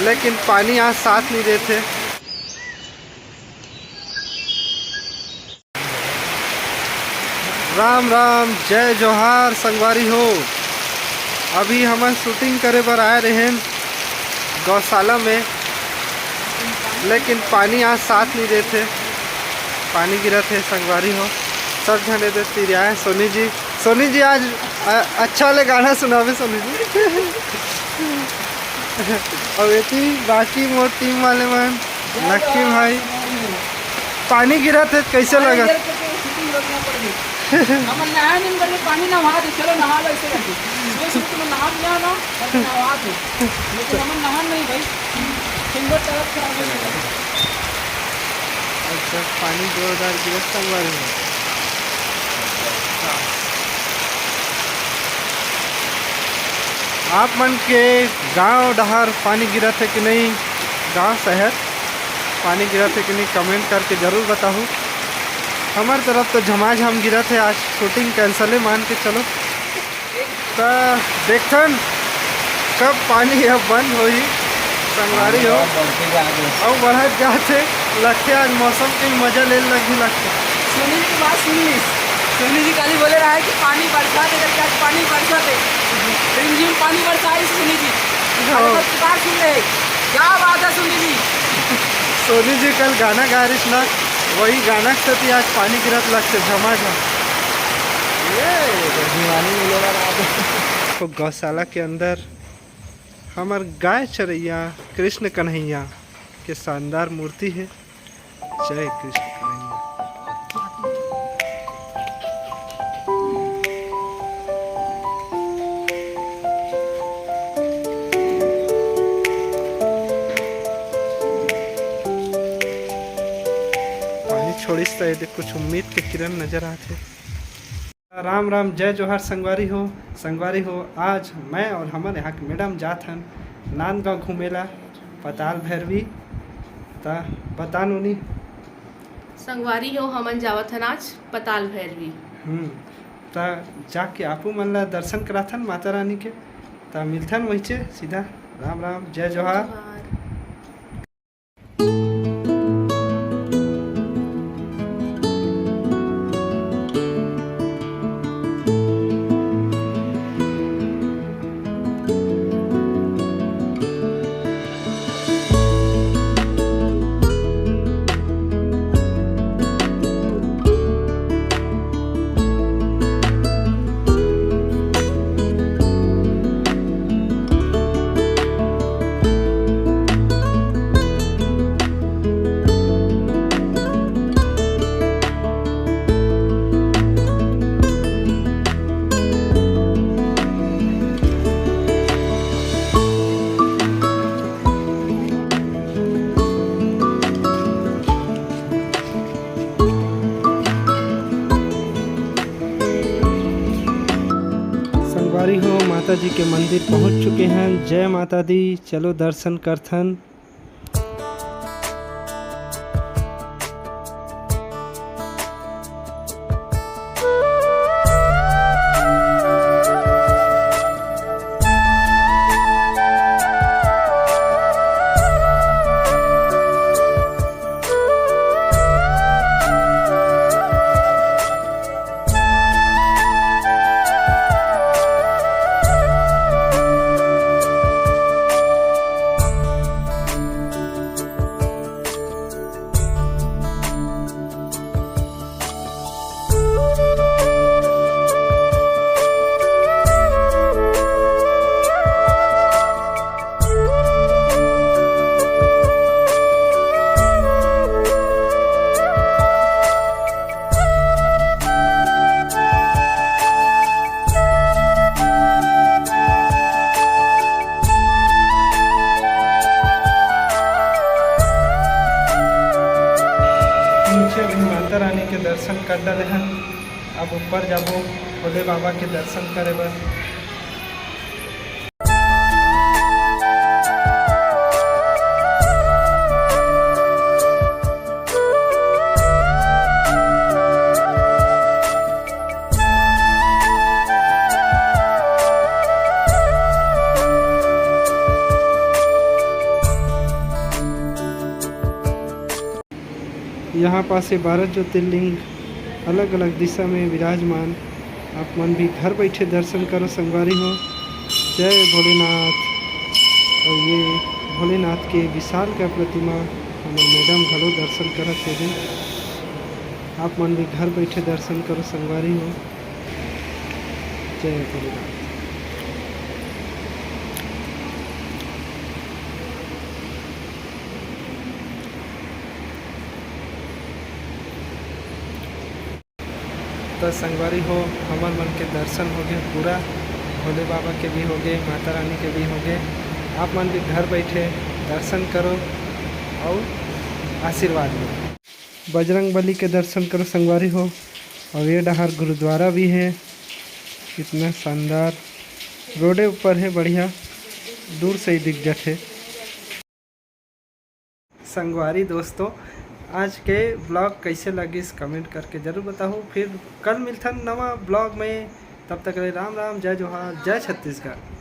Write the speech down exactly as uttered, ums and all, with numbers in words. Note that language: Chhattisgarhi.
लेकिन पानी आज साथ नहीं देथे। राम राम, जय जोहार संगवारी हो। अभी हमन शूटिंग करे बर आए रहेन गौशाला में, लेकिन पानी आज साथ नहीं देथे। पानी गिरत हे संगवारी हो, सब झन एदे तिरियाए। सोनी जी, सोनी जी आज अ-, अच्छा ले गाना सुनावे सोनी जी। अउ एती बाकी मोर टीम वाले मन, लक्की भाई, पानी गिरत हे, कैसे लगत? हमन नहाए नहीं करके पानी नहा दे, चलो नहा लो, ऐसे करके। सुबह सुबह तुम नहा भी ना, ना, करके नहा दे। लेकिन हमन नहा नहीं भाई, फिंगर तरफ से आगे नहीं। अच्छा, पानी जोरदार गिरत संगवारी हो। आप मन के गांव डहार पानी गिरत हे कि नहीं, गांव शहर पानी गिरत हे कि नहीं, कमेंट करके जरूर बताहू। हमर तरफ तो झमाझम गिरत हे, आज शूटिंग कैंसले मान के चलो। त देखथन कब पानी ह बंद होही संगवारी हो। बढ़ते जा रहे। अउ बढ़त जात हे, लगथे आज मौसम के मजा ले लगही लगथे। सोनी जी की बात सुन ली। सोनी जी काली बोले रहा है कि पानी बरसात है करके, आज पानी बरसात है। रिमझिम पानी बरसा रही सोनी जी। हाँ। आज बात सुन रहे। क्या बात है सोनी जी। सोनी जी कल गाना गा रही ना, वही गाना के सेती आज पानी गिरत लगथे झमाझम। ये दीवानी मिलेगा रात। तो गौशाला के अंदर हमर गाय चरैया कृष्ण कन्हैया के शानदार मूर्ति हे। जय कृष्ण कन्हैया। पानी छोड़िस त एदे कुछ उम्मीद के किरण नजर आथे। राम राम, जय जोहार संगवारी हो। संगवारी हो, आज मैं और हमर यहाँ के मैडम जात हन नांदगांव घूमे ला पताल भैरवी। त बता नोनी। संगवारी हो, हमन जावत हन आज पताल भैरवी। हम्म, त जाके आपू मन ला दर्शन कराथन माता रानी के। त मिलथन वहीचे सीधा। राम राम, जय जोहार। जोहार। संगवारी हो, माता जी के मंदिर पहुंच चुके हैं। जय माता दी। चलो दर्शन करथन। नीचे अभी माता रानी के दर्शन कर डाले हन। अब ऊपर जाबो भोले बाबा के दर्शन करे बर। जहाँ पास ये बारह ज्योतिर्लिंग अलग-अलग दिशा में विराजमान, आप मन भी घर बैठे दर्शन करो संगवारी हो। जय भोलेनाथ। और ये भोलेनाथ के विशाल का प्रतिमा हमर मैडम घलो दर्शन करत हे। आप मन भी घर बैठे दर्शन करो संगवारी हो। जय भोलेनाथ। तो संगवारी हो, हमर मन के दर्शन हो गए पूरा, भोले बाबा के भी हो गए, माता रानी के भी हो गए। आप मन भी घर बैठे दर्शन करो और आशीर्वाद लो। बजरंग बली के दर्शन करो संगवारी हो। और ये डहार गुरुद्वारा भी है, कितना शानदार, रोडे ऊपर है, बढ़िया, दूर से ही दिख जाथे। संगवारी दोस्तों, आज के ब्लॉग कैसे लगिस, कमेंट करके जरूर बताओ। फिर कल मिलथन नवा ब्लॉग में, तब तक ले राम राम, जय जोहार, जय छत्तीसगढ़।